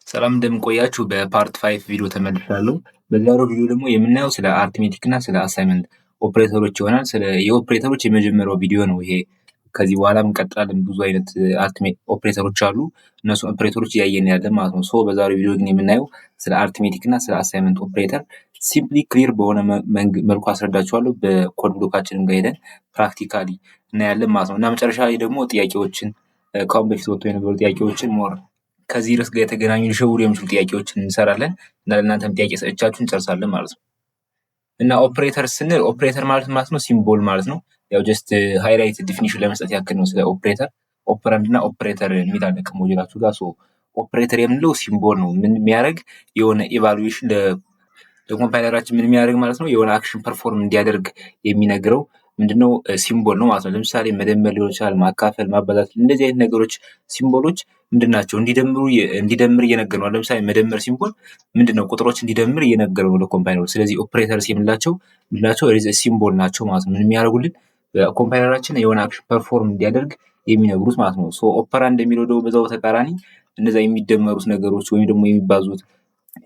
ሰላም እንደምን ቆያችሁ፣ በ part 5 ቪዲዮ ተመልሻለሁ። በዛሬው ቪዲዮ ደግሞ የምናየው ስለ arithmetic እና ስለ assignment operator ኦች ይሆናል። ስለ የኦፕሬተሮች የመጀመሪያው ቪዲዮ ነው ይሄ። ከዚህ በኋላ እንቀጥላለን። ብዙ አይነት arithmetic operator ኦች አሉ። እነሱን ኦፕሬተሮች እያየን ያለን ማለት ነው። So በዛሬው ቪዲዮ ግን የምናየው ስለ arithmetic እና ስለ assignment operator simply clear በሆነ መልኩ አስረዳችኋለሁ። በ code block ኣችንን ጋር ሄደን practically እናያለን ማለት ነው። እና መጨረሻ ላይ ደግሞ ጥያቄዎችን፣ ከአሁን በፊት ወጥቶ የነበሩ ጥያቄዎችን፣ more ከዚህ ርዕስ ጋር የተገናኙ ሊሸውዱ የሚችሉ ጥያቄዎችን እንሰራለን እና ለእናንተም ጥያቄ ሰጥቻችሁ እንጨርሳለን ማለት ነው። እና ኦፕሬተር ስንል ኦፕሬተር ማለት ነው symbol ማለት ነው። ያው just highlight definition ለመስጠት ያክል ነው ስለ operator። Operand እና ኦፕሬተር የሚል አለ ከሞጁላችሁ ጋር። ኦፕሬተር የምንለው symbol ነው። ምን የሚያደርግ? የሆነ evaluation ለ compiler ኣችን ምን የሚያደርግ ማለት ነው፣ የሆነ action perform እንዲያደርግ የሚነግረው ምንድነው? Symbol ነው ማለት ነው። ለምሳሌ መደመር ሊሆን ይችላል፣ ማካፈል፣ ማባዛት፣ እንደዚህ አይነት ነገሮች symbol ኦች ምንድን ናቸው? እንዲደምሩ እንዲደምር እየነገር ነው። ለምሳሌ መደመር symbol ምንድነው? ቁጥሮች እንዲደምር እየነገረው ነው ለ compiler ኡ። ስለዚህ operators የምንላቸው ምንድናቸው? Symbol ናቸው ማለት ነው። ምን የሚያደርጉልን? Compiler ኣችን የሆነ action perform እንዲያደርግ የሚነግሩት ማለት ነው። So operand የሚለው ደግሞ በዛው ተቃራኒ እነዛ የሚደመሩት ነገሮች ወይም ደግሞ የሚባዙት፣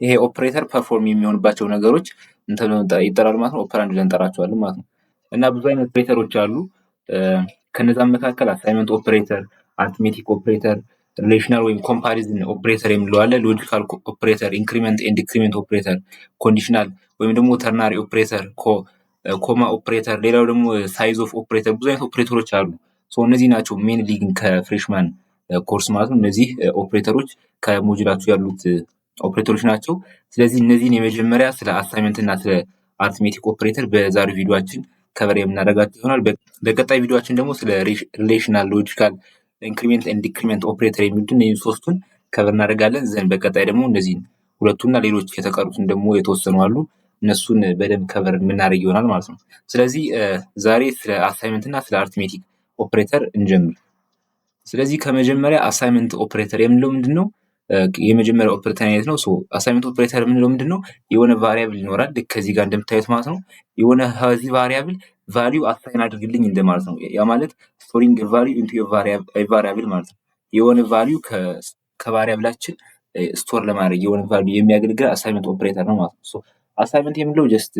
ይሄ operator perform የሚሆንባቸው ነገሮች ይጠራሉ ማለት ነው። Operand ብለን እንጠራቸዋለን ማለት ነው። እና ብዙ አይነት ኦፕሬተሮች አሉ። ከነዛም መካከል assignment operator፣ arithmetic operator፣ relational ወይም comparison operator የምንለው አለ። Logical operator፣ increment and decrement operator፣ conditional ወይም ደግሞ ternary operator፣ comma operator፣ ሌላው ደግሞ size of operator፣ ብዙ አይነት ኦፕሬተሮች አሉ። እነዚህ ናቸው mainly ግን ከ freshman course ማለት ነው። እነዚህ ኦፕሬተሮች ከሞጁላችሁ ያሉት ኦፕሬተሮች ናቸው። ስለዚህ እነዚህን የመጀመሪያ ስለ assignment እና ስለ arithmetic operator በዛሬው ቪዲዮአችን cover የምናደርጋቸው ይሆናል። በቀጣይ ቪዲዮአችን ደግሞ ስለ relational፣ logical፣ increment and decrement operator የሚሉትን እነዚህ ሶስቱን cover እናደርጋለን። Then በቀጣይ ደግሞ እነዚህን ሁለቱና ሌሎች የተቀሩትን ደግሞ የተወሰኑ አሉ፣ እነሱን በደንብ cover የምናደርግ ይሆናል ማለት ነው። ስለዚህ ዛሬ ስለ assignment እና ስለ arithmetic operator እንጀምር። ስለዚህ ከመጀመሪያ assignment operator የምንለው ምንድን ነው? የመጀመሪያ ኦፕሬተር አይነት ነው። Assignment operator የምንለው ምንድን ነው? የሆነ variable ይኖራል፣ ልክ ከዚህ ጋር እንደምታዩት ማለት ነው። የሆነ ከዚህ variable value assign አድርግልኝ እንደማለት ነው። ያ ማለት storing value into variable ማለት ነው። የሆነ value ከ variable ኣችን store ለማድረግ የሆነ value የሚያገለግል assignment ኦፕሬተር ነው ማለት ነው። Assignment የምንለው just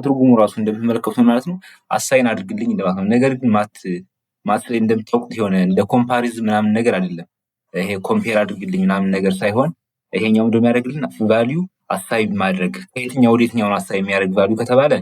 ትርጉሙ ራሱ እንደምትመለከቱት ማለት ነው፣ assign አድርግልኝ እንደማለት ነው። ነገር ግን math ላይ እንደምታውቁት የሆነ እንደ comparison ምናምን ነገር አይደለም። ይሄ compare አድርግልኝ ምናምን ነገር ሳይሆን ይሄኛው እንደሚያደርግልን value assign ማድረግ። ከየትኛው ወደ የትኛውን assign የሚያደርግ value ከተባለ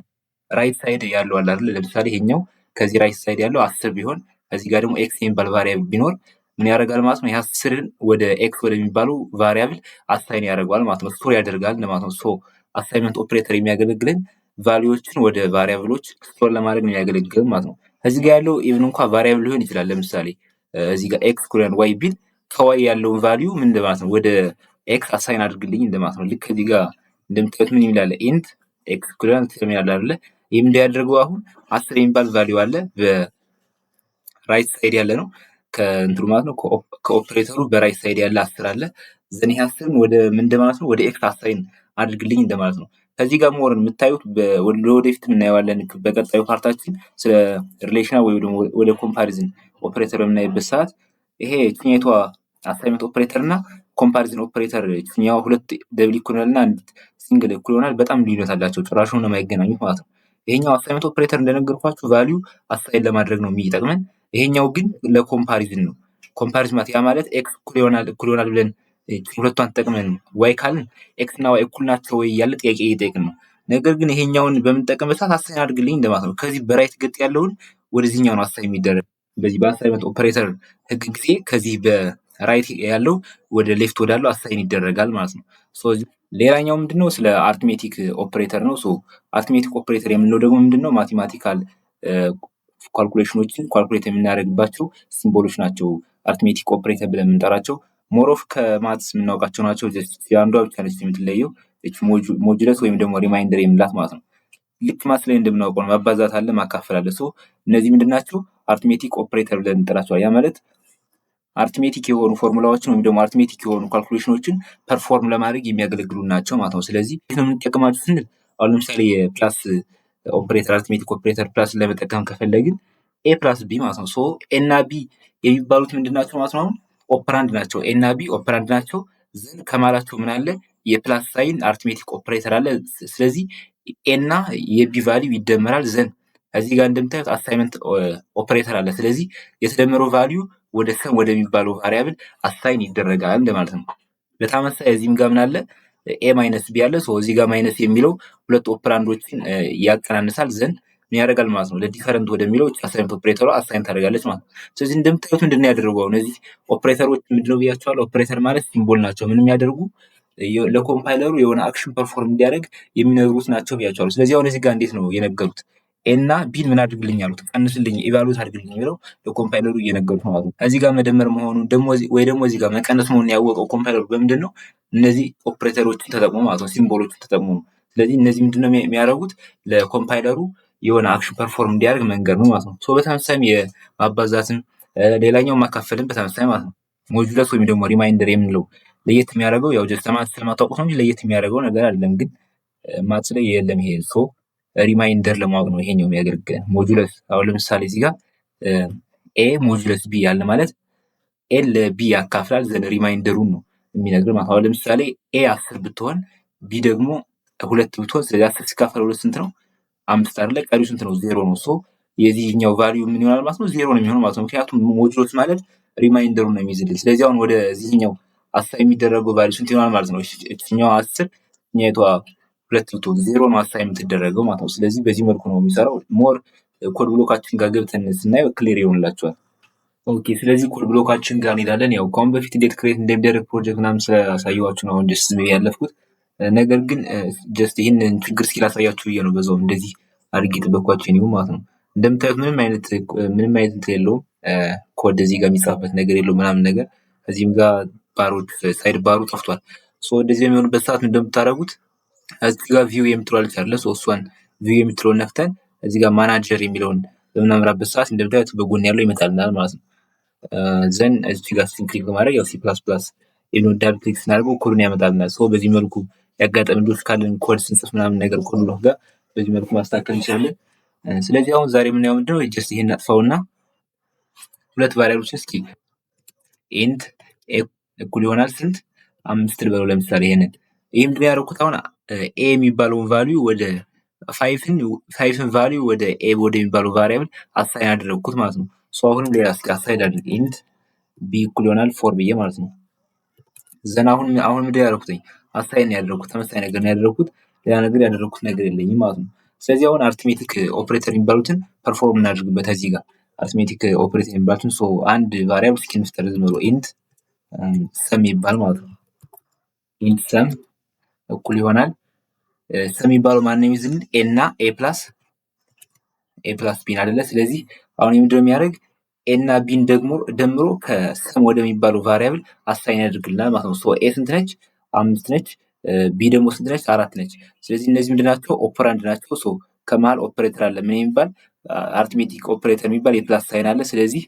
right side ያለው አለ አይደል? ለምሳሌ ይሄኛው ከዚህ right side ያለው 10 ቢሆን፣ ከዚህ ጋር ደግሞ x የሚባል variable ቢኖር ምን ያደርጋል ማለት ነው? ይህ 10ን ወደ x ወደሚባለው variable assign ያደርገዋል ማለት ነው። Store ያደርጋል ማለት ነው። So assignment operator የሚያገለግለን value ዎችን ወደ variable ኦች store ለማድረግ ነው የሚያገለግለን ማለት ነው። ከዚህ ጋር ያለው even እንኳ variable ሊሆን ይችላል። ለምሳሌ እዚህ ጋር x እኩል y ቢል ከ y ያለውን value ምን እንደማለት ነው? ወደ x assign አድርግልኝ እንደማለት ነው። ልክ ከዚህ ጋር እንደምታዩት ምን የሚላለ? Int x እኩል የሚላለ አይደለ? ይህም እንዲያደርገው አሁን 10 የሚባል value አለ፣ በ right side ያለ ነው ከእንትኑ ማለት ነው። ከ operator ኡ በ right side ያለ 10 አለ። Then ይሄ 10ን ወደ ምን እንደማለት ነው? ወደ x assign አድርግልኝ እንደማለት ነው። ከዚህ ጋር more የምታዩት ወደፊት እናየዋለን፣ በቀጣዩ part ኣችን ስለ relational ወይ ደግሞ ወደ comparison operator በምናይበት ሰዓት ይሄ ችኛቷ assignment ኦፕሬተር እና comparison operator ችኛዋ ሁለት double እኩል እና አንድ single እኩል ይሆናል። በጣም ልዩነት አላቸው። ጭራሹን ነው የማይገናኙት ማለት ነው። ይሄኛው assignment operator እንደነገርኳችሁ value assign ለማድረግ ነው የሚጠቅመን። ይሄኛው ግን ለ comparison ነው። Comparison ማለት ያ ማለት x እኩል ይሆናል ብለን ሁለቷን ተጠቅመን y ካልን x እና y እኩል ናቸው ወይ እያለ ጥያቄ እየጠየቅን ነው። ነገር ግን ይሄኛውን በምንጠቀምበት ሰዓት assign አድርግልኝ እንደማለት ነው። ከዚህ በ right ገጥ ያለውን ወደዚህኛው ነው assign የሚደረግ። በዚህ በ assignment operator ህግ ጊዜ ከዚህ በ right ያለው ወደ left ወዳለው assign ይደረጋል ማለት ነው። ሌላኛው ምንድነው? ስለ arithmetic operator ነው። Arithmetic operator የምንለው ደግሞ ምንድነው? Mathematical calculation ኦችን calculate የምናደርግባቸው symbol ኦች ናቸው። Arithmetic ኦፕሬተር ብለን የምንጠራቸው more of ከ maths የምናውቃቸው ናቸው። የአንዷ ብቻ ነች የምትለየው፣ modulus ወይም ደግሞ remainder የምንላት ማለት ነው። ልክ maths ላይ እንደምናውቀው ነው። ማባዛት አለ፣ ማካፈል አለ። So እነዚህ ምንድን ናቸው? Arithmetic operator ብለን እንጠራቸዋለን። ያ ማለት arithmetic የሆኑ ፎርሙላዎችን ወይም ደግሞ arithmetic የሆኑ calculation ኦችን perform ለማድረግ የሚያገለግሉ ናቸው ማለት ነው። ስለዚህ ነው የምንጠቀማቸው ስንል አሁን ለምሳሌ የ plus operator፣ arithmetic operator plus ለመጠቀም ከፈለግን a plus b ማለት ነው። So a እና b የሚባሉት ምንድን ናቸው ማለት ነው? አሁን operand ናቸው። A እና b operand ናቸው። Then ከማላቸው ምን አለ? የ plus sign arithmetic operator አለ። ስለዚህ a እና የ b value ይደመራል። Then እዚህ ጋር እንደምታዩት assignment operator አለ። ስለዚህ የተደመረው value ወደ sum ወደሚባለው variable assign ይደረጋል እንደማለት ነው። በተመሳሳይ እዚህም ጋር ምን አለ? a minus b አለ። እዚህ ጋር minus የሚለው ሁለት operand ኦችን ያቀናንሳል። Then ምን ያደርጋል ማለት ነው? ለ different ወደሚለው assignment operator ሯ assign ታደርጋለች ማለት ነው። ስለዚህ እንደምታዩት ምንድን ነው ያደረገው? እነዚህ ኦፕሬተሮች ምንድነው ብያቸዋለሁ። ኦፕሬተር ማለት symbol ናቸው። ምን የሚያደርጉ? ለ compiler ኡ የሆነ action perform እንዲያደርግ የሚነግሩት ናቸው ብያቸዋለሁ። ስለዚህ አሁን እዚህ ጋር እንዴት ነው የነገሩት? a እና b ን ምን አድርግልኝ አሉት? ቀንስልኝ፣ evaluate አድርግልኝ ብለው ለ compiler ኡ እየነገሩት ማለት ነው። እዚህ ጋር መደመር መሆኑን ደግሞ ወይ ደግሞ እዚህ ጋር መቀነስ መሆኑን ያወቀው compiler ኡ በምንድን ነው? እነዚህ ኦፕሬተሮችን ተጠቅሞ ማለት ነው፣ symbol ኦችን ተጠቅሞ ነው። ስለዚህ እነዚህ ምንድነው የሚያደርጉት? ለ compiler ኡ የሆነ action perform እንዲያደርግ መንገድ ነው ማለት ነው። So በተመሳሳይም የማባዛትን ሌላኛው ማካፈልን በተመሳሳይ ማለት ነው። Modulus ወይም ደግሞ remainder የምንለው ለየት የሚያደርገው ያው just math ስለማታውቁት ነው እንጂ ለየት የሚያደርገው ነገር አይደለም። ግን maths ላይ የለም ይሄ። So remainder ለማወቅ ነው ይሄኛው የሚያገለግለን። Modulus አሁን ለምሳሌ እዚህ ጋር a modulus b ያለ ማለት a ለ b ያካፍላል፣ then remainder ኡን ነው የሚነግር ማለት ነው። አሁን ለምሳሌ a 10 ብትሆን b ደግሞ 2 ብትሆን፣ ስለዚህ 10 ሲካፈል 2 ስንት ነው? 5 አይደለ? ቀሪው ስንት ነው? 0 ነው። So የዚህኛው value ምን ይሆናል ማለት ነው? 0 ነው የሚሆነው ማለት ነው። ምክንያቱም modulus ማለት remainder ኡን ነው የሚይዝልን። ስለዚህ አሁን ወደ ዚህኛው assign የሚደረገው value ስንት ይሆናል ማለት ነው? እችኛዋ 10፣ እኛይቷ 2 ብትሆን 0 ነው assign የምትደረገው ማለት ነው። ስለዚህ በዚህ መልኩ ነው የሚሰራው። More code block ኣችን ጋር ገብተን ስናየው clear ይሆንላችኋል። Okay፣ ስለዚህ code block ኣችን ጋር እንሄዳለን። ያው ከአሁን በፊት እንዴት create እንደሚደረግ ፕሮጀክት ምናምን ስላሳየኋችሁ ነው አሁን just ዝም ብዬ ያለፍኩት። ነገር ግን just ይህንን ችግር እስኪ ላሳያችሁ ብዬ ነው በዛውም እንደዚህ አድርጌ የጠበኳቸው እኔው ማለት ነው። እንደምታዩት ምንም አይነት እንትን የለውም። ኮድ እዚህ ጋር የሚጻፍበት ነገር የለውም ምናምን ነገር። ከዚህም ጋር ባሮች side bar ኡ ጠፍቷል። So እንደዚህ በሚሆንበት ሰዓት እንደምታደርጉት እዚህ ጋር view የምትለው አለች አይደለ? So እሷን view የምትለውን ነክተን እዚህ ጋር ማናጀር የሚለውን በምናምራበት ሰዓት እንደምታዩት በጎን ያለው ይመጣልናል ማለት ነው። Then እዚህ ጋር ስን click በማድረግ ያው C++ የሚለውን double click ስናደርገው ኮዱን ያመጣልናል። So በዚህ መልኩ ያጋጠመን ልጆች ካለን ኮድ ስንጽፍ ምናምን ነገር code ጋር በዚህ መልኩ ማስተካከል እንችላለን። ስለዚህ አሁን ዛሬ የምናየው ምንድነው? Just ይሄን አጥፋውና ሁለት variable ኦች እስኪ int እኩል ይሆናል ስንት? 5 ልበለው ለምሳሌ ይሄንን። ይህ ምንድነው ያደረኩት? አሁን a የሚባለውን value ወደ five ን value ወደ a ወደሚባለው variable assign አደረግኩት ማለት ነው። So አሁንም ሌላ እስኪ assign አድርግ int b እኩል ይሆናል 4 ብዬ ማለት ነው። Then አሁን ምንድነው ያደረኩት? Assign ያደረኩት ተመሳሳይ ነገር ነው ያደረኩት። ሌላ ነገር ያደረኩት ነገር የለኝም ማለት ነው። ስለዚህ አሁን arithmetic operator የሚባሉትን perform እናድርግበት። እዚህ ጋር arithmetic operator የሚባሉትን so አንድ variable እስኪ እንፍጠር ዝም ብሎ int sum ይባል ማለት ነው። Int sum እኩል ይሆናል sum የሚባለው ማን ነው የሚይዝልን? a እና a plus b ን አይደለ? ስለዚህ አሁን ምንድነው የሚያደርግ? a እና b ን ደግሞ ደምሮ ከ sum ወደሚባለው variable assign ያደርግልናል ማለት ነው። So a ስንት ነች? 5 ነች። b ደግሞ ስንት ነች? 4 ነች። ስለዚህ እነዚህ ምንድን ናቸው? Operand ናቸው። So ከመሀል ኦፕሬተር አለ። ምን የሚባል? Arithmetic operator የሚባል የ plus sign አለ። ስለዚህ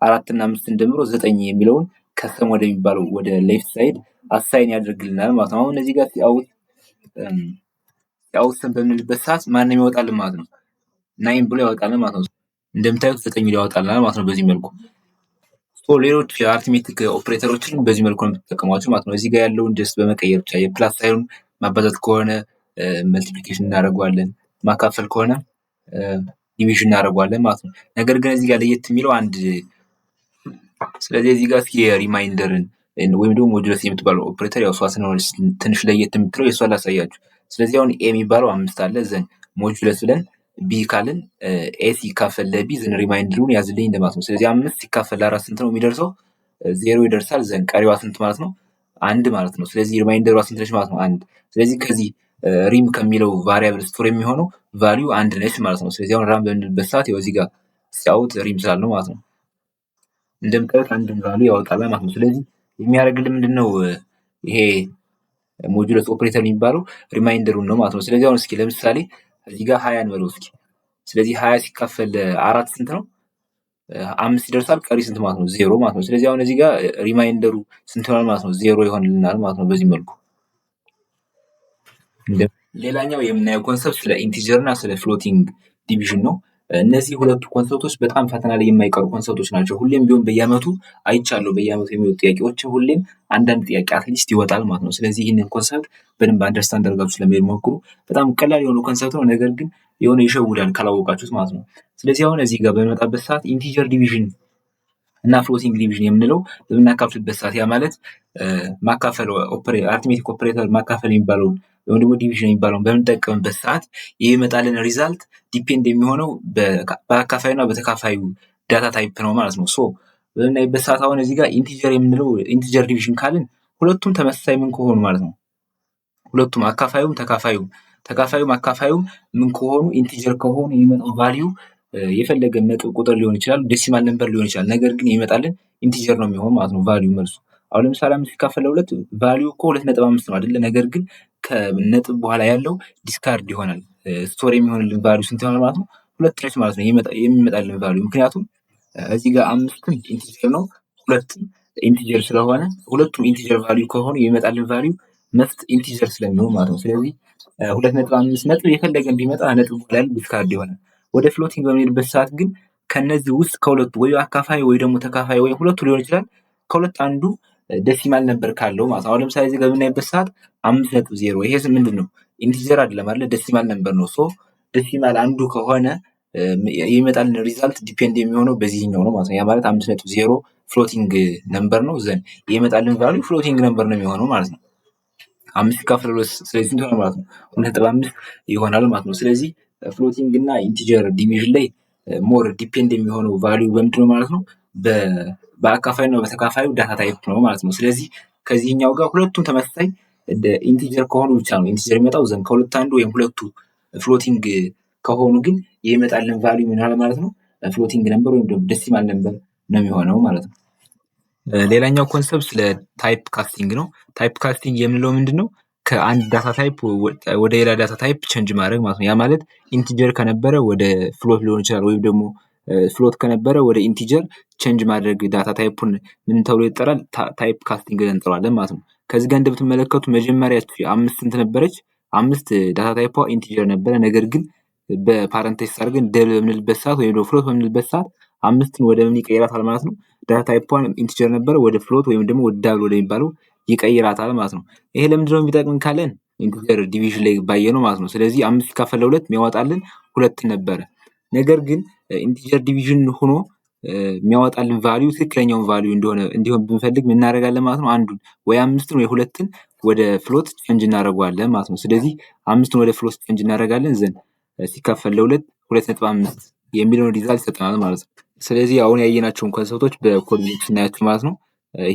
4 እና 5ን ደምሮ 9 የሚለውን ከ sum ወደሚባለው ወደ left side assign ያደርግልናል ማለት ነው። አሁን እዚህ ጋር cout sum በምንልበት ሰዓት ማን ነው የሚወጣልን ማለት ነው? 9 ብሎ ያወጣልን ማለት ነው። እንደምታዩት 9 ያወጣልናል ማለት ነው በዚህ መልኩ። ሌሎች የ arithmetic operator ኦችን በዚህ መልኩ ነው የምትጠቀሟቸው ማለት ነው። እዚህ ጋር ያለውን just በመቀየር ብቻ የ plus sign ኡን ማባዛት ከሆነ multiplication እናደርገዋለን፣ ማካፈል ከሆነ division እናደርገዋለን ማለት ነው። ነገር ግን እዚህ ጋር ለየት የሚለው አንድ ስለዚህ እዚህ ጋር እስኪ የ remainder ን ወይም ደግሞ modulus የምትባለው ኦፕሬተር ያው እሷ ስለሆነች ትንሽ ለየት የምትለው የእሷን ላሳያችሁ። ስለዚህ አሁን a የሚባለው 5 አለ። Then modulus ብለን b ካልን a ሲካፈል ለ b then remainder ኡን ያዝልኝ እንደማለት ነው። ስለዚህ 5 ሲካፈል ለ4 ስንት ነው የሚደርሰው? 0 ይደርሳል። Then ቀሪዋ ስንት ማለት ነው? 1 ማለት ነው። ስለዚህ remainder ሯ ስንት ነች ማለት ነው? 1። ስለዚህ ከዚህ rem ከሚለው variable store የሚሆነው value 1 ነች ማለት ነው። ስለዚህ አሁን run በምንልበት ሰዓት ያው እዚህ ጋር cout rem ስላልነው ማለት ነው። እንደምታዩት አንድን value ያወጣል ማለት ነው። ስለዚህ የሚያደርግልን ምንድነው? ይሄ modulus operator የሚባለው remainder ኡን ነው ማለት ነው። ስለዚህ አሁን እስኪ ለምሳሌ እዚህ ጋር 20 እንበለው እስኪ። ስለዚህ 20 ሲካፈል 4 ስንት ነው? 5 ይደርሳል። ቀሪ ስንት ማለት ነው? 0 ማለት ነው። ስለዚህ አሁን እዚህ ጋር remainder ኡ ስንት ይሆናል ማለት ነው? 0 ይሆንልናል ማለት ነው በዚህ መልኩ። ሌላኛው የምናየው concept ስለ integer እና ስለ floating division ነው። እነዚህ ሁለቱ concept ኦች በጣም ፈተና ላይ የማይቀሩ concept ኦች ናቸው። ሁሌም ቢሆን በየዓመቱ አይቻለሁ። በየዓመቱ የሚወጡ ጥያቄዎች ሁሌም አንዳንድ ጥያቄ at least ይወጣል ማለት ነው። ስለዚህ ይህንን concept በደንብ understand አድርጋችሁ ስለመሄድ ሞክሩ። በጣም ቀላል የሆነ concept ነው፣ ነገር ግን የሆነ ይሸውዳል ካላወቃችሁት ማለት ነው። ስለዚህ አሁን እዚህ ጋር በሚመጣበት ሰዓት integer division እና floating division የምንለው በምናካፍልበት ሰዓት፣ ያ ማለት ማካፈል arithmetic operator ማካፈል የሚባለውን ወይም ደግሞ division የሚባለውን በምንጠቀምበት ሰዓት የሚመጣልን result depend የሚሆነው በአካፋዩ እና በተካፋዩ data type ነው ማለት ነው። So በምናይበት ሰዓት አሁን እዚህ ጋር integer የምንለው integer division ካልን ሁለቱም ተመሳሳይ ምን ከሆኑ ማለት ነው። ሁለቱም አካፋዩም ተካፋዩም አካፋዩም ምን ከሆኑ፣ integer ከሆኑ የሚመጣው value የፈለገ ነጥብ ቁጥር ሊሆን ይችላል፣ decimal number ሊሆን ይችላል። ነገር ግን የሚመጣልን integer ነው የሚሆን ማለት ነው value መልሱ። አሁን ለምሳሌ 5 ሲካፈል ለ2 value እኮ 2.5 ነው አይደለ? ነገር ግን ከነጥብ በኋላ ያለው discard ይሆናል። Store የሚሆንልን value ስንት ይሆናል ማለት ነው? 2 ነች ማለት ነው የሚመጣልን value። ምክንያቱም እዚህ ጋር 5ም integer ነው፣ 2ም integer ስለሆነ ሁለቱም integer value ከሆኑ የሚመጣልን value must integer ስለሚሆን ማለት ነው። ስለዚህ 2.5 ነጥብ የፈለገን ቢመጣ ነጥብ በኋላ ያለው discard ይሆናል። ወደ floating በሚሄድበት ሰዓት ግን ከነዚህ ውስጥ ከሁለቱ ወይ አካፋይ ወይ ደግሞ ተካፋይ ወይ ሁለቱ ሊሆን ይችላል፣ ከሁለት አንዱ decimal number ካለው ማለት ነው። አሁን ለምሳሌ እዚህ ጋር በምናይበት ሰዓት 5.0 ይሄ ምንድን ነው? Integer አይደለም አይደለ? Decimal number ነው። So decimal አንዱ ከሆነ የሚመጣልን result depend የሚሆነው በዚህኛው ነው ማለት ነው። ያ ማለት 5.0 floating number ነው። Then የሚመጣልን value floating number ነው የሚሆነው ማለት ነው። 5 ሲካፈል ለ2 ስለዚህ ስንት ይሆናል ማለት ነው? 2.5 ይሆናል ማለት ነው። ስለዚህ floating እና integer division ላይ more depend የሚሆነው value በምንድን ነው ማለት ነው? በአካፋዩ እና በተካፋዩ data type ነው ማለት ነው። ስለዚህ ከዚህኛው ጋር ሁለቱም ተመሳሳይ integer ከሆኑ ብቻ ነው integer የሚመጣው። Then ከሁለት አንዱ ወይም ሁለቱ floating ከሆኑ ግን የሚመጣልን value ምን ይሆናል ማለት ነው? Floating number ወይም ደግሞ decimal number ነው የሚሆነው ማለት ነው። ሌላኛው concept ስለ type casting ነው። Type casting የምንለው ምንድን ነው? ከአንድ data type ወደ ሌላ data type change ማድረግ ማለት ነው። ያ ማለት integer ከነበረ ወደ float ሊሆን ይችላል፣ ወይም ደግሞ float ከነበረ ወደ integer change ማድረግ data type ኡን ምን ተብሎ ይጠራል? Type casting ብለን እንጠራዋለን ማለት ነው። ከዚህ ጋር እንደምትመለከቱ መጀመሪያ 5 ስንት ነበረች? 5 data type ኧ integer ነበረ። ነገር ግን በ parenthesis አድርገን double በምንልበት ሰዓት ወይም ደግሞ float በምንልበት ሰዓት 5ን ወደ ምን ይቀይራታል ማለት ነው? Data type ኧን integer ነበረ ወደ float ወይም ደግሞ ወደ double ወደሚባለው ይቀይራታል ማለት ነው። ይሄ ለምንድነው የሚጠቅምን ካለን integer division ላይ ባየነው ማለት ነው። ስለዚህ 5 ሲካፈል ለ2 የሚያወጣልን 2 ነበረ። ነገር ግን integer division ሆኖ የሚያወጣልን value ትክክለኛውን value እንደሆነ እንዲሆን ብንፈልግ ምን እናደርጋለን ማለት ነው? አንዱን ወይ 5ን ወይ 2ን ወደ float change እናደርገዋለን ማለት ነው። ስለዚህ 5ን ወደ float change እናደርጋለን፣ then ሲካፈል ለ2 2.5 የሚለውን result ይሰጠናል ማለት ነው። ስለዚህ አሁን ያየናቸውን concept ኦች በ code ስናያቸው ማለት ነው።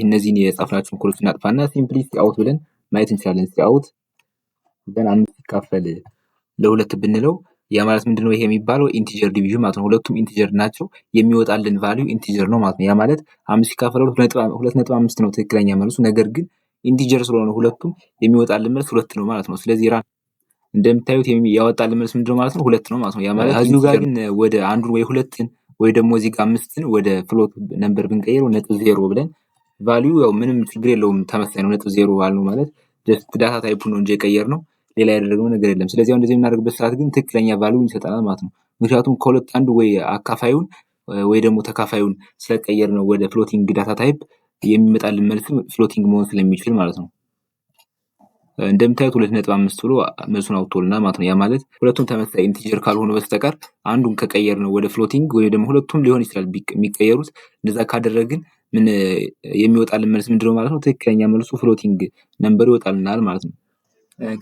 እነዚህን የጻፍናቸውን ኮዶች እናጥፋና simply out ብለን ማየት እንችላለን። Out then 5 ሲካፈል ለ2 ብንለው ያ ማለት ምንድነው? ይሄ የሚባለው integer division ማለት ነው። ሁለቱም integer ናቸው። የሚወጣልን value integer ነው ማለት ነው። ያ ማለት 5 ሲካፈል 2.5 ነው ትክክለኛ መልሱ። ነገር ግን integer ስለሆነ ሁለቱም የሚወጣልን መልስ 2 ነው ማለት ነው። ስለዚህ run እንደምታዩት ያወጣልን መልስ ምንድነው ማለት ነው? 2 ነው ማለት ነው። ያ ማለት እዚሁ ጋር ግን ወደ አንዱን ወይ 2ን ወይ ደግሞ እዚህ ጋር 5ን ወደ float number ብንቀይረው 0.0 ብለን value ያው ምንም ችግር የለውም፣ ተመሳሳይ ነው። 0.0 አልነው ማለት just data type ኡን ነው እንጂ የቀየርነው ሌላ ያደረግነው ነገር የለም። ስለዚህ አሁን እንደዚህ የምናደርግበት ሰዓት ግን ትክክለኛ value ይሰጠናል ማለት ነው። ምክንያቱም ከሁለት አንዱ ወይ አካፋዩን ወይ ደግሞ ተካፋዩን ስለቀየርነው ወደ floating data type የሚመጣልን መልስም floating መሆን ስለሚችል ማለት ነው። እንደምታዩት 2.5 ብሎ መልሱን አውጥቶልናል ማለት ነው። ያ ማለት ሁለቱም ተመሳሳይ integer ካልሆኑ በስተቀር አንዱን ከቀየርነው ወደ floating ወይ ደግሞ ሁለቱም ሊሆን ይችላል የሚቀየሩት፣ እንደዛ ካደረግን ምን የሚወጣልን መልስ ምንድነው ማለት ነው? ትክክለኛ መልሱ floating number ይወጣልናል ማለት ነው።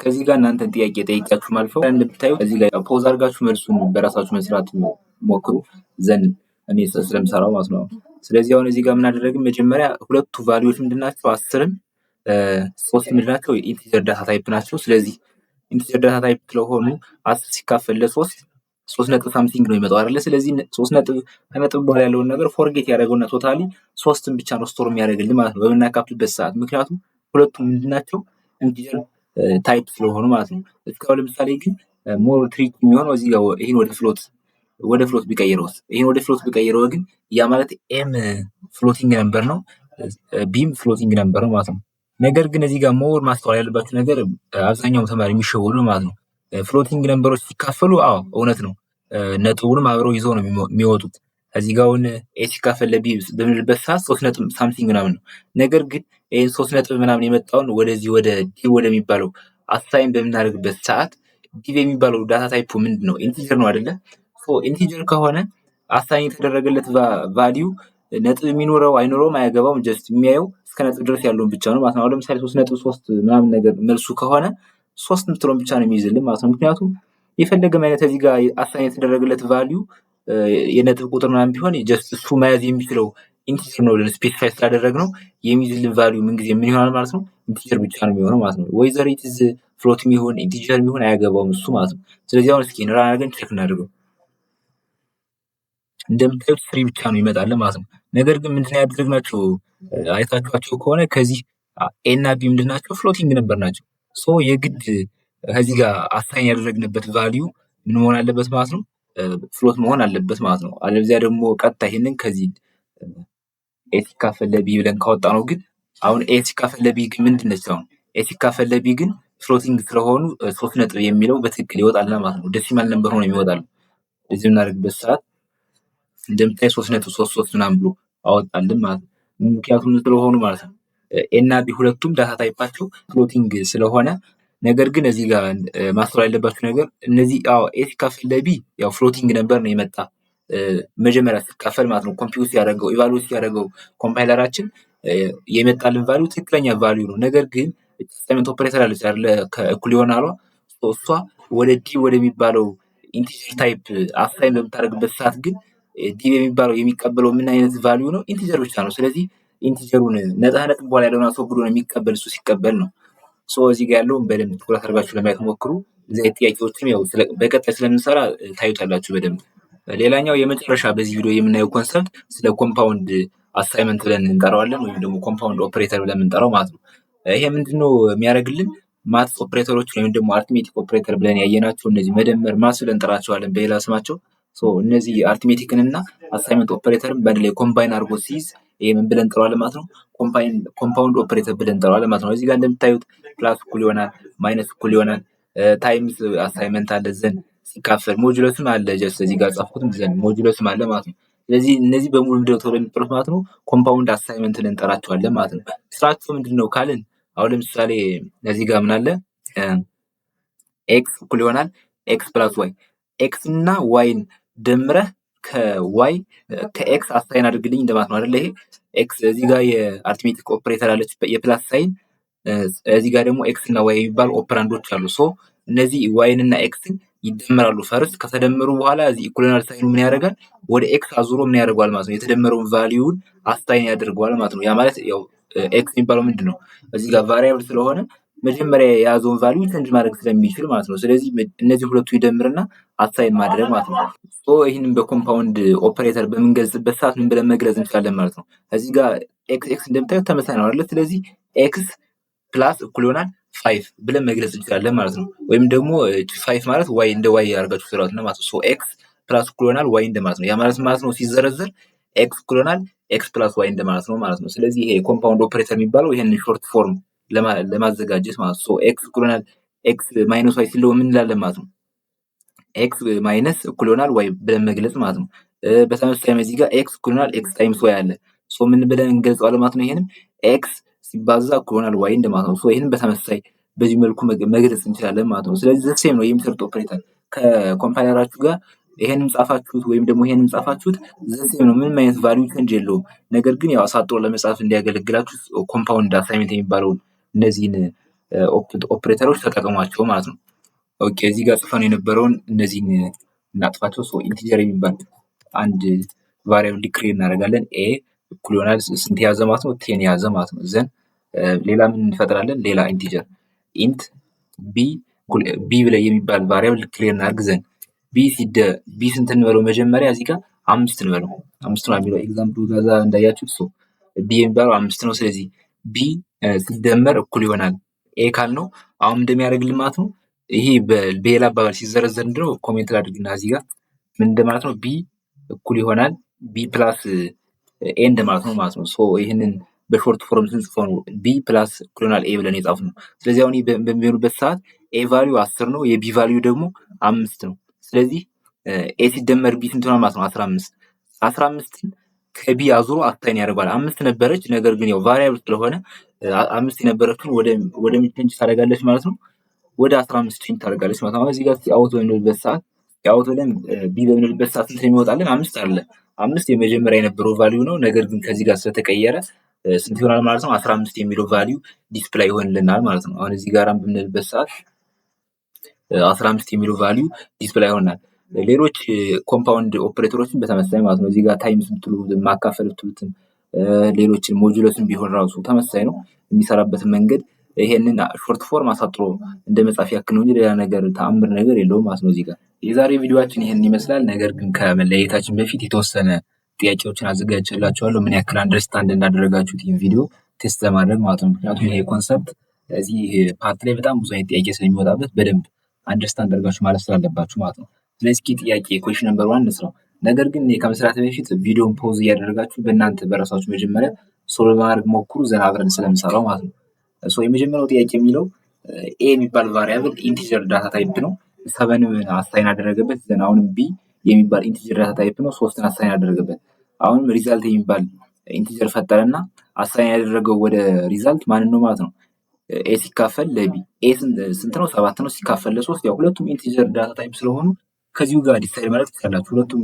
ከዚህ ጋር እናንተን ጥያቄ ጠይቂያችሁ ማልፈው፣ እንደምታዩት እዚህ ላይ pause አድርጋችሁ መልሱን በራሳችሁ መስራት ሞክሩ፣ then እኔ ስለምሰራው ማለት ነው። ስለዚህ አሁን እዚህ ጋር ምን አደረግን? መጀመሪያ ሁለቱ value ዎች ምንድን ናቸው? 10ም 3 ምንድን ናቸው? Integer data type ናቸው። ስለዚህ integer data type ስለሆኑ 10 ሲካፈል ለ3 ሶስት ነጥብ something ነው የሚመጣው አይደለ? ስለዚህ ሶስት ነጥብ ከነጥብ በኋላ ያለውን ነገር forget ያደረገውና totally 3ን ብቻ ነው store የሚያደርግልን ማለት ነው በምናካፍልበት ሰዓት። ምክንያቱም ሁለቱም ምንድን ናቸው? Integer type ስለሆኑ ማለት ነው። እስካሁን ለምሳሌ ግን more trick የሚሆነው እዚህ ጋር ይህን ወደ float ቢቀይረውስ? ይህን ወደ float ቢቀይረው ግን ያ ማለት a ም floating number ነው፣ b ም floating number ነው ማለት ነው። ነገር ግን እዚህ ጋር more ማስተዋል ያለባችሁ ነገር አብዛኛው ተማሪ የሚሸወዱ ማለት ነው። Floating number ኦች ሲካፈሉ አዎ እውነት ነው። ነጥቡንም አብረው ይዘው ነው የሚወጡት። እዚህ ጋር አሁን A ሲካፈል ለ B በምንልበት ሰዓት 3 ነጥብ something ምናምን ነው። ነገር ግን ይህን 3 ነጥብ ምናምን የመጣውን ወደዚህ ወደ D ወደሚባለው assign በምናደርግበት ሰዓት D የሚባለው data type ኡ ምንድን ነው? Integer ነው አይደለ? Integer ከሆነ assign የተደረገለት value ነጥብ የሚኖረው አይኖረውም አያገባውም። Just የሚያየው እስከ ነጥብ ድረስ ያለውን ብቻ ነው ማለት ነው። አሁን ለምሳሌ 3.3 ምናምን ነገር መልሱ ከሆነ 3 የምትለውን ብቻ ነው የሚይዝልን ማለት ነው። ምክንያቱም የፈለገም አይነት እዚህ ጋር assign የተደረገለት value የነጥብ ቁጥር ምናምን ቢሆን just እሱ መያዝ የሚችለው integer ነው ብለን specify ስላደረግነው የሚይዝልን value ምንጊዜ ምን ይሆናል ማለት ነው? Integer ብቻ ነው የሚሆነው ማለት ነው። Whether it's float የሚሆን integer የሚሆን አያገባውም እሱ ማለት ነው። ስለዚህ አሁን እስኪ run አድርገን check እናድርገው። እንደምታዩት 3 ብቻ ነው ይመጣል ማለት ነው። ነገር ግን ምንድነው ያደረግናቸው አይታችኋቸው ከሆነ ከዚህ A እና B ምንድን ናቸው? Floating number ናቸው። So የግድ ከዚህ ጋር assign ያደረግንበት value ምን መሆን አለበት ማለት ነው? Float መሆን አለበት ማለት ነው። አለበለዚያ ደግሞ ቀጥታ ይሄንን ከዚህ A ሲካፈል ለ B ብለን ካወጣነው ግን አሁን A ሲካፈል ለ B ግን ምንድን ነች? አሁን A ሲካፈል ለ B ግን floating ስለሆኑ 3 ነጥብ የሚለው በትክክል ይወጣል ማለት ነው። Decimal number ሆኖ ይወጣል። እዚህ የምናደርግበት ሰዓት እንደምታይ 3.33 ምናምን ብሎ አወጣልን ማለት ነው። ምክንያቱም ስለሆኑ ማለት ነው። A እና B ሁለቱም data type ኣቸው floating ስለሆነ። ነገር ግን እዚህ ጋር ማስተዋል ያለባችሁ ነገር እነዚህ አዎ A ሲካፈል ለ B ያው floating number ነው የመጣ መጀመሪያ ሲካፈል ማለት ነው። Compute ሲያደርገው evaluate ሲያደርገው compiler ኣችን የመጣልን value ትክክለኛ value ነው። ነገር ግን assignment operator አለች አይደለ? ከእኩል ይሆናል እሷ ወደ D ወደሚባለው integer type assign በምታደርግበት ሰዓት ግን D የሚባለው የሚቀበለው ምን አይነት value ነው? Integer ብቻ ነው። ስለዚህ integer ኡን ነጥብ በኋላ ያለውን አስወግዶ ነው የሚቀበል እሱ ሲቀበል ነው። So እዚህ ጋር ያለውን በደንብ ትኩረት አድርጋችሁ ለማየት ሞክሩ። እዚህ አይነት ጥያቄዎችም ያው በቀጣይ ስለምንሰራ ታዩታላችሁ በደንብ። ሌላኛው የመጨረሻ በዚህ ቪዲዮ የምናየው concept ስለ compound assignment ብለን እንጠራዋለን ወይም ደግሞ compound operator ብለን የምንጠራው ማለት ነው። ይሄ ምንድነው የሚያደርግልን? Maths operator ኦች ወይም ደግሞ arithmetic operator ብለን ያየናቸው እነዚህ መደመር maths ብለን እንጠራቸዋለን በሌላ ስማቸው። እነዚህ arithmetic ን እና assignment operator ን በአንድ ላይ combine አድርጎ ሲይዝ ይሄ ምን ብለን እንጠራዋለን ማለት ነው? Compound operator ብለን እንጠራዋለን ማለት ነው። እዚህ ጋር እንደምታዩት plus እኩል ይሆናል፣ minus እኩል ይሆናል፣ times assignment አለ፣ then ሲካፈል modulus ም አለ። Just እዚህ ጋር ጻፍኩትም then modulus ም አለ ማለት ነው። ስለዚህ እነዚህ በሙሉ ምንድነው ተብሎ የሚጠሩት ማለት ነው? Compound assignment እንጠራቸዋለን ማለት ነው። ስራቸው ምንድነው ካልን አሁን ለምሳሌ እዚህ ጋር ምን አለ? X እኩል ይሆናል X plus Y። X እና Y ን ደምረህ ከ Y ከ X assign አድርግልኝ እንደማለት ነው አይደለ? ይሄ X እዚህ ጋር የ arithmetic operator አለች የ plus sign፣ እዚህ ጋር ደግሞ X እና Y የሚባሉ operand ኦች አሉ። So እነዚህ Y ን እና X ን ይደመራሉ። First ከተደመሩ በኋላ እዚህ እኩል ይሆናል sign ኡ ምን ያደርጋል? ወደ X አዙሮ ምን ያደርገዋል ማለት ነው? የተደመረውን value ን assign ያደርገዋል ማለት ነው። ያ ማለት ያው X የሚባለው ምንድን ነው? እዚህ ጋር variable ስለሆነ መጀመሪያ የያዘውን value change ማድረግ ስለሚችል ማለት ነው። ስለዚህ እነዚህ ሁለቱ ይደምርና assign ማድረግ ማለት ነው። So ይህንን በ compound operator በምንገልጽበት ሰዓት ምን ብለን መግለጽ እንችላለን ማለት ነው። እዚህ ጋር X X እንደምታዩት ተመሳሳይ ነው አይደለ? ስለዚህ X plus እኩል ይሆናል 5 ብለን መግለጽ እንችላለን ማለት ነው። ወይም ደግሞ 5 ማለት Y እንደ Y አድርጋችሁ ስራት ነው ማለት ነው። So X plus እኩል ይሆናል Y እንደማለት ነው። ያ ማለት ማለት ነው ሲዘረዘር X እኩል ይሆናል X plus Y እንደማለት ነው ማለት ነው። ስለዚህ ይሄ compound operator የሚባለው ይሄንን short form ለማዘጋጀት ማለት ነው። So X እኩል ይሆናል X minus Y ሲለው ምን እንላለን ማለት ነው? X minus እኩል ይሆናል Y ብለን መግለጽ ማለት ነው። በተመሳሳይ እዚህ ጋር X እኩል ይሆናል X times Y አለ። So ምን ብለን እንገልጸዋለን ማለት ነው? ይሄንም X ሲባዛ እኩል ይሆናል Y እንደማለት ነው። So ይሄንን በተመሳሳይ በዚህ መልኩ መግለጽ እንችላለን ማለት ነው። ስለዚህ the same ነው የሚሰሩት operator ከ compiler ኣችሁ ጋር ይሄንን ጻፋችሁት ወይም ደግሞ ይሄንን ጻፋችሁት the same ነው። ምንም አይነት value change የለውም። ነገር ግን ያው አሳጥሮ ለመጻፍ እንዲያገለግላችሁ compound assignment የሚባለውን እነዚህን ኦፕሬተሮች ተጠቅሟቸው ማለት ነው። Okay እዚህ ጋር ጽፈን የነበረውን እነዚህን እናጥፋቸው። So integer የሚባል አንድ variable declare እናደርጋለን። A እኩል ይሆናል ስንት የያዘ ማለት ነው? 10 የያዘ ማለት ነው። Then ሌላ ምን እንፈጥራለን? ሌላ integer int B B ብለን የሚባል variable declare እናድርግ። Then B ስንት እንበለው? መጀመሪያ እዚህ ጋር 5 እንበለው። 5 ነው የሚለው example ኡ ጋዛ እንዳያችሁት። So B የሚባለው 5 ነው። ስለዚህ B ሲደመር እኩል ይሆናል A ካልነው አሁን እንደሚያደርግልን ማለት ነው። ይሄ በሌላ አባባል ሲዘረዘር ምንድነው? Comment ላድርግና እዚህ ጋር ምን እንደማለት ነው? B እኩል ይሆናል B plus A እንደማለት ነው ማለት ነው። So ይሄንን በ short form ስንጽፈው ነው B plus እኩል ይሆናል A ብለን የጻፍነው። ስለዚህ አሁን በሚሆንበት ሰዓት A value 10 ነው፣ የ B value ደግሞ 5 ነው። ስለዚህ A ሲደመር B ስንት ይሆናል ማለት ነው? 15። 15ን ከ B አዙሮ assign ያደርገዋል። አምስት ነበረች፣ ነገር ግን ያው variable ስለሆነ አምስት የነበረችውን ወደ ምን change ታደርጋለች ማለት ነው? ወደ 15 change ታደርጋለች ማለት ነው። አሁን እዚህ ጋር out በምንልበት ሰዓት፣ out ብለን B በምንልበት ሰዓት ስንት ነው የሚወጣልን? አምስት አለ። አምስት የመጀመሪያ የነበረው value ነው። ነገር ግን ከዚህ ጋር ስለተቀየረ ስንት ይሆናል ማለት ነው? 15 የሚለው value display ይሆንልናል ማለት ነው። አሁን እዚህ ጋር በምንልበት ሰዓት 15 የሚለው value display ይሆናል። ሌሎች compound operator ኦችን በተመሳሳይ ማለት ነው። እዚህ ጋር times ብትሉ፣ ማካፈል ብትሉትም፣ ሌሎችን modulus ን ቢሆን ራሱ ተመሳሳይ ነው። የሚሰራበትን መንገድ ይሄንን short form አሳጥሮ እንደ መጻፍ ያክል ነው እንጂ ሌላ ነገር ተአምር ነገር የለውም ማለት ነው። እዚህ ጋር የዛሬ ቪዲዮአችን ይሄንን ይመስላል። ነገር ግን ከመለያየታችን በፊት የተወሰነ ጥያቄዎችን አዘጋጅቼላችኋለሁ፣ ምን ያክል understand እንዳደረጋችሁት ይህን ቪዲዮ test ለማድረግ ማለት ነው። ምክንያቱም ይሄ concept እዚህ part ላይ በጣም ብዙ አይነት ጥያቄ ስለሚወጣበት በደንብ understand አድርጋችሁ ማለት ስላለባችሁ ማለት ነው። ስለዚህ እስኪ ጥያቄ question number 1 እንስራው። ነገር ግን እኔ ከመስራት በፊት ቪዲዮን pause እያደረጋችሁ በእናንተ በራሳችሁ መጀመሪያ solve ለማድረግ ሞክሩ፣ ዘና አብረን ስለምሰራው ማለት ነው። So የመጀመሪያው ጥያቄ የሚለው A የሚባል variable integer data type ነው። 7 assign አደረገበት። Then አሁንም B የሚባል integer data type ነው። 3ን assign አደረገበት። አሁንም result የሚባል integer ፈጠረና assign ያደረገው ወደ result ማንን ነው ማለት ነው? A ሲካፈል ለ B። A ስንት ነው? 7 ነው። ሲካፈል ለ3፣ ያው ሁለቱም integer data type ስለሆኑ ከዚሁ ጋር decide ማለት ትችላላችሁ። ሁለቱም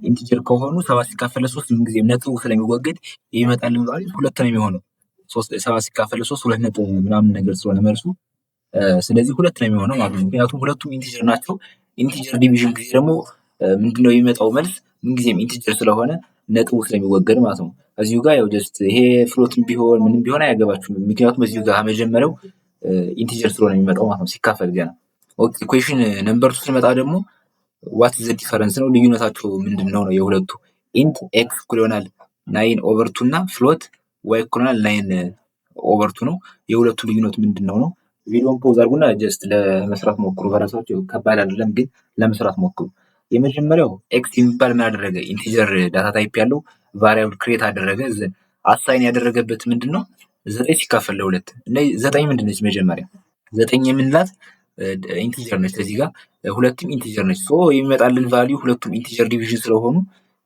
integer ከሆኑ 7 ሲካፈል ለ3 ምን ጊዜም ነጥቡ ስለሚወገድ የሚመጣልን value ሁለት ነው የሚሆነው። 3፣ 7 ሲካፈል ለ3 ሁለት ነጥብ ምናምን ነገር ስለሆነ መልሱ፣ ስለዚህ ሁለት ነው የሚሆነው ማለት ነው። ምክንያቱም ሁለቱም integer ናቸው። Integer division ጊዜ ደግሞ ምንድነው የሚመጣው መልስ ምን ጊዜም integer ስለሆነ ነጥቡ ስለሚወገድ ማለት ነው። እዚሁ ጋር ያው just ይሄ float ም ቢሆን ምንም ቢሆን አያገባችሁም። ምክንያቱም እዚሁ ጋር መጀመሪያው integer ስለሆነ የሚመጣው ማለት ነው ሲካፈል ገና። Okay, question number 2 ስንመጣ ደግሞ what the difference ነው፣ ልዩነታቸው ምንድነው ነው የሁለቱ። Int x እኩል ይሆናል 9/2 እና float y እኩል ይሆናል 9/2 ነው። የሁለቱ ልዩነት ምንድነው ነው። ቪዲዮን pause አድርጉና just ለመስራት ሞክሩ። በራሳችሁ ከባድ አይደለም ግን ለመስራት ሞክሩ። የመጀመሪያው x የሚባል ምን አደረገ? Integer data type ያለው variable create አደረገ። Assign ያደረገበት ምንድነው? 9 ሲካፈል ለሁለት። ዘጠኝ ምንድነች? መጀመሪያ ዘጠኝ የምንላት integer ነች። እዚህ ጋር ሁለትም integer ነች። So የሚመጣልን value ሁለቱም integer division ስለሆኑ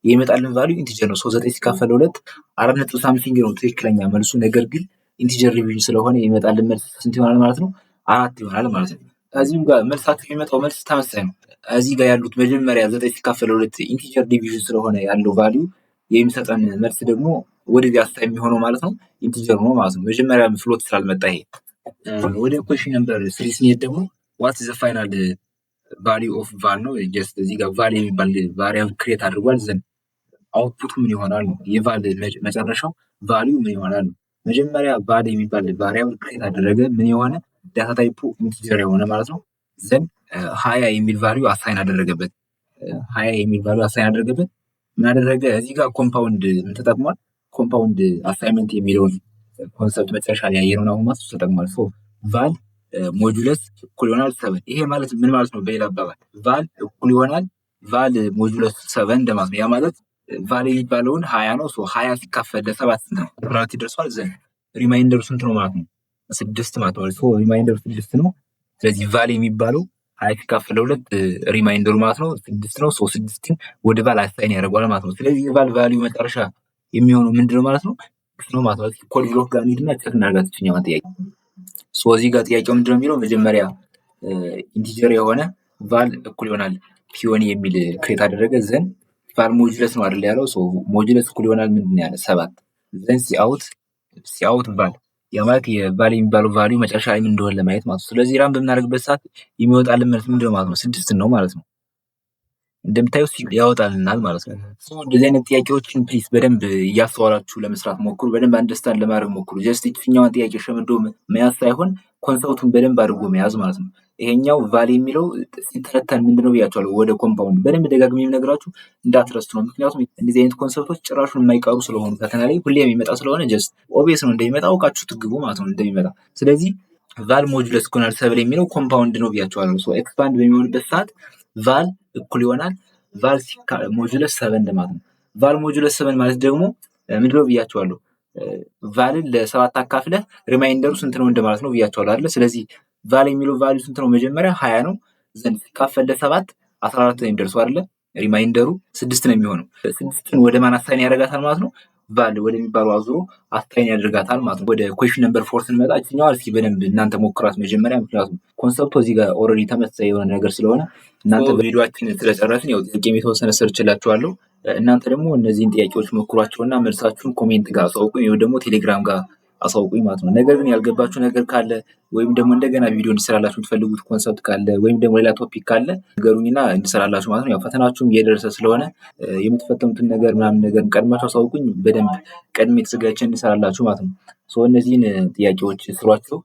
የሚመጣልን value integer ነው። So 9 ሲካፈል ለሁለት አራት ነጥብ something ነው ትክክለኛ መልሱ። ነገር ግን integer division ስለሆነ የሚመጣልን መልስ ስንት ይሆናል ማለት ነው? አራት ይሆናል ማለት ነው። ከዚህም ጋር መልሳቸው የሚመጣው መልስ ተመሳሳይ ነው። እዚህ ጋር ያሉት መጀመሪያ 9 ሲካፈል ለሁለት integer division ስለሆነ ያለው value የሚሰጠን መልስ ደግሞ ወደዚህ assign የሚሆነው ማለት ነው integer ነው ማለት ነው። መጀመሪያ float ስላልመጣ ይሄ። ወደ question number 3 ስንሄድ ደግሞ what the final value of val ነው። Just እዚህ ጋር val የሚባል variable create አድርጓል። Then output ኡ ምን ይሆናል ነው። የ val መጨረሻው value ምን ይሆናል ነው። መጀመሪያ val የሚባል variable create አደረገ፣ ምን የሆነ data type ኡ integer የሆነ ማለት ነው። Then 20 የሚል value assign አደረገበት። 20 የሚል value assign አደረገበት። ምን አደረገ? እዚህ ጋር compound ምን ተጠቅሟል? Compound assignment የሚለውን concept መጨረሻ ላይ ያየነውን አሁን ማለት ተጠቅሟል። So val modulus እኩል ይሆናል 7። ይሄ ማለት ምን ማለት ነው? በሌላ አባባል val እኩል ይሆናል val modulus 7 እንደማለት ነው። ያ ማለት val የሚባለውን 20 ነው። So 20 ሲካፈል ለሰባት ስንት ነው? 14 ይደርሷል። Then remainder ኡ ስንት ነው ማለት ነው? ስድስት ማለት ነው። So remainder ኡ ስድስት ነው። ስለዚህ val የሚባለው 20 ሲካፈል ለሁለት remainder ኡ ማለት ነው ስድስት ነው። So ስድስትን ወደ val assign ያደርገዋል ማለት ነው። ስለዚህ የ val value መጨረሻ የሚሆነው ምንድነው ማለት ነው? ነው ማለት ነው። Code Block ጋር እንሂድና check እናድርጋት ይችኛዋን ጥያቄ። So እዚህ ጋር ጥያቄው ምንድነው የሚለው? መጀመሪያ integer የሆነ val እኩል ይሆናል ፒዮኒ የሚል create አደረገ። Then val modulus ነው አይደል ያለው። So modulus እኩል ይሆናል ምንድን ነው ያለ? ሰባት። Then cout val፣ ያ ማለት የ val የሚባለው value መጨረሻ ላይ ምን እንደሆነ ለማየት ማለት ነው። ስለዚህ run በምናደርግበት ሰዓት የሚወጣልን መልስ ምንድነው ማለት ነው? ስድስት ነው ማለት ነው። እንደምታዩት ያወጣልናል ማለት ነው። እንደዚህ አይነት ጥያቄዎችን please በደንብ እያስተዋላችሁ ለመስራት ሞክሩ። በደንብ understand ለማድረግ ሞክሩ። Just ይችኛዋን ጥያቄ ሸምዶ መያዝ ሳይሆን concept ኡን በደንብ አድርጎ መያዝ ማለት ነው። ይሄኛው val የሚለው ሲተነተን ምንድነው ብያቸዋለሁ። ወደ compound በደንብ ደጋግሜ የምነግራችሁ እንዳትረሱ ነው። ምክንያቱም እንደዚህ አይነት concept ኦች ጭራሹን የማይቀሩ ስለሆኑ፣ ፈተና ላይ ሁሌ የሚመጣ ስለሆነ just obvious ነው፣ እንደሚመጣ አውቃችሁ ትግቡ ማለት ነው እንደሚመጣ። ስለዚህ val modulus እኩል seven የሚለው compound ነው ብያቸዋለሁ። So expand በሚሆንበት ሰዓት val እኩል ይሆናል val modulus 7 ማለት ነው። Val modulus 7 ማለት ደግሞ ምንድነው ብያቸዋለሁ። Val ን ለሰባት አካፍለህ remainder ኡ ስንት ነው እንደማለት ነው ብያቸዋለሁ አይደለ? ስለዚህ val የሚለው value ስንት ነው? መጀመሪያ 20 ነው። Then ሲካፈል ለሰባት 14 ነው የሚደርሰው አይደለ? Remainder ኡ 6 ነው የሚሆነው። 6ን ወደ ማን assign ያደርጋታል ማለት ነው? Val ወደሚባለው አዙሮ assign ያደርጋታል ማለት ነው። ወደ question number 4 ስንመጣ እችኛዋ እስኪ በደንብ እናንተ ሞክሯት መጀመሪያ፣ ምክንያቱም concept ኡ እዚህ ጋር already ተመሳሳይ የሆነ ነገር ስለሆነ። እናንተ ቪዲዮአችንን ስለጨረስን ያው ጥያቄም የተወሰነ ሰርችላችኋለሁ። እናንተ ደግሞ እነዚህን ጥያቄዎች ሞክሯቸውና መልሳችሁን comment ጋር አሳውቁኝ ወይም ደግሞ ቴሌግራም ጋር አሳውቁኝ ማለት ነው። ነገር ግን ያልገባችሁ ነገር ካለ ወይም ደግሞ እንደገና ቪዲዮ እንዲሰራላችሁ የምትፈልጉት concept ካለ ወይም ደግሞ ሌላ topic ካለ ንገሩኝና እንዲሰራላችሁ ማለት ነው። ያው ፈተናችሁም እየደረሰ ስለሆነ የምትፈተኑትን ነገር ምናምን ነገር ቀድማችሁ አሳውቁኝ፣ በደንብ ቀድሜ ተዘጋጅቼ እንዲሰራላችሁ ማለት ነው። So እነዚህን ጥያቄዎች ስሯቸው።